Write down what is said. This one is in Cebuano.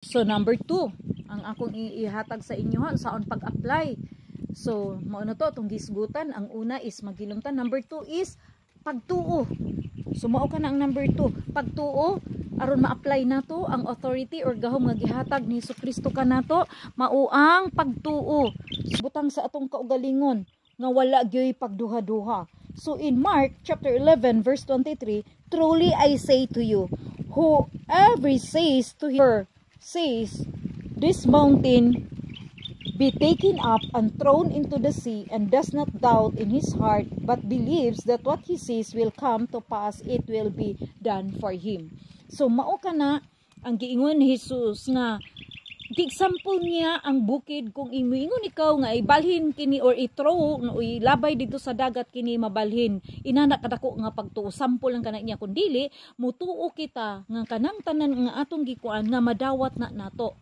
So number 2, ang akong ihatag sa inyo ha, saon pag-apply. So mao na to atong gisgutan. Ang una is maghilom ta. Number 2 is pagtuo. So mao ka na ang number 2. Pagtuo aron ma-apply nato ang authority or gahom nga gihatag ni Kristo kanato, mao ang pagtuo. Butang sa atong kaugalingon nga wala gyoy pagduha-duha. So in Mark chapter 11 verse 23, "Truly I say to you, whoever says to her says this mountain, 'Be taken up and thrown into the sea,' and does not doubt in his heart, but believes that what he says will come to pass, it will be done for him." So mao ka na ang giingon ni Jesus nga gi-example niya ang bukid. Kung imuingon ikaw nga ibalhin kini or i-throw no, ilabay dito sa dagat kini, mabalhin. Inana kadako nga pagtuo. Sample lang kana niya. Kun dili mutuo kita nga kanang tanan nga atong gikuan nga madawat na nato.